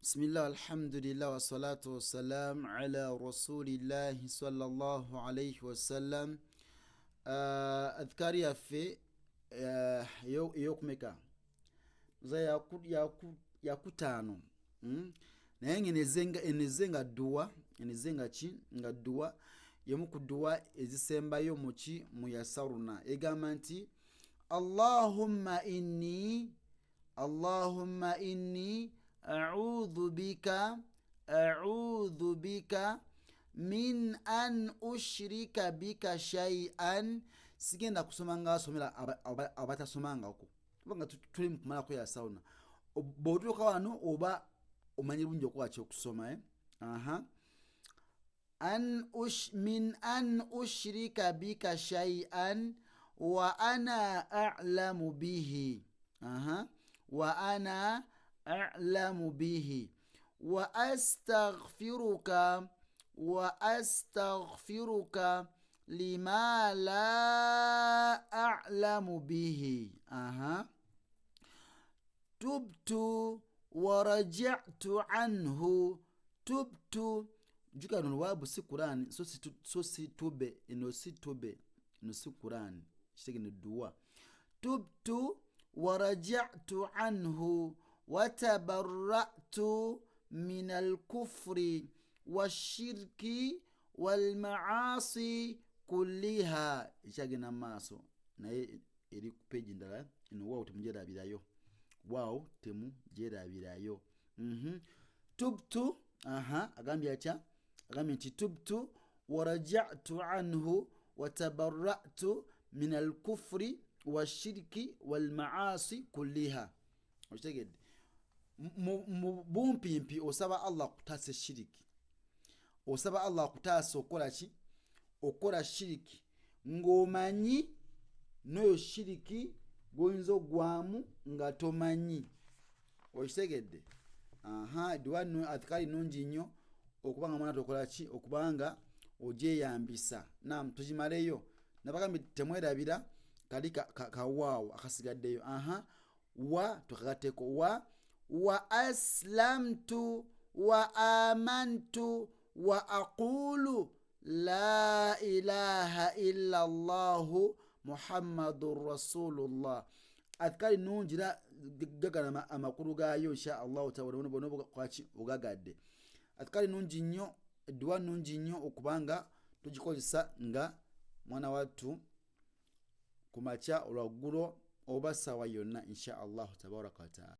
Bismillah, alhamdulillah, wassalatu wassalam ala rasulillahi sallallahu alaihi wasallam. Adhikari yaffe eyokumeka za yakutaano, Naye nga eneze nga dduwa, eneze nga ki? Nga dduwa yemu ku dduwa ezisembayo muki mu yasaruna, egamba nti allahumma inni, allahumma inni audhu bika, audhu bika min an ushrika bika shaian. Sigenda kusoma nga asomera abatasomangako, kubanga tuli mukumalako yasawuna. Bw'otuuka wano oba omanyi bulungi okukola kyokusoma, eh? Aha. An ush, min an ushrika bika shaian wa ana alamu bihi. Aha. Wa ana alamu bihi wa astaghfiruka, wa astaghfiruka lima la alamu bihi. Aha. Tubtu wa rajatu anhu. Tubtu, juka no wabu si Qur'an, so si tube eno, si tube eno, si Qur'an, kitegene dua. Tubtu wa rajatu anhu wa tabarra'tu min alkufri washirki walmaasi kulliha. Ekyagenda mu maaso naye eri ku peji ndala eno. Waawo temugyerabirayo, waawo temugyerabirayo. Tubtu, aha, agambye atya? Agambye nti tubtu warajatu anhu watabaratu min alkufri washiriki walmaasi kulliha. Okitegedde? Mu bumpimpi osaba Allah kutaasa eshiriki, osaba Allah kutaasa okukola ki? Okukola shiriki ng'omanyi, n'oyo shiriki gwoyinza ogwamu nga tomanyi. Okitegedde? Aha, duwa adhikari nungi nnyo okubanga mwana tokola ki, okubanga ogyeyambisa. Nam, tugimaleyo. Nabagambye temwerabira kali kawaawo akasigaddeyo. Aha, wa tukagatteko wa aslamtu wa amantu wa aqulu la ilaha illa llahu muhammadun rasulullah. Adhikari nungi era gagala amakulu gaayo insha allahu taala bonobwaki ogagadde. Adhikari nungi nnyo, edduwa nungi nnyo okubanga tugikozesa nga mwana wattu ku makya, olwaggulo oba saawa yonna insha allahu tabaraka wataala.